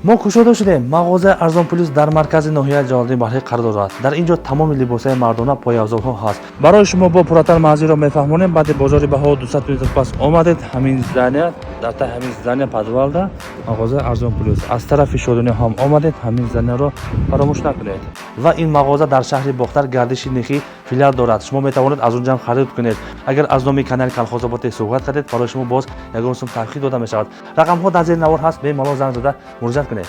Мо кушода шудем. Мағозаи «Арзон Плюс» дар маркази ноҳияи Ҷалолиддин Балхӣ қарор дорад. Дар ин ҷо тамоми либосҳои мардона, пойафзолҳо ҳаст. Барои шумо бо пурратар манзилро мефаҳмонем. Баъди бозори Баҳо 200 метр пас омадед, ҳамин здания, дар таи ҳамин здания, подвалда мағозаи «Арзон Плюс». Аз тарафи Шодино ҳам омадед, ҳамин зданияро фаромӯш накунед. Ва ин мағоза дар шаҳри Бохтар, Гардиши Нехӣ филиал дорад. Шумо метавонед аз онҷа ҳам харид кунед. Агар аз номи канали Калхозоботе суҳбат кардед, барои шумо боз ягон сум тахфиф дода мешавад. Рақамҳо дар зери навор ҳаст, бемалол занг зада муроҷиат кунед.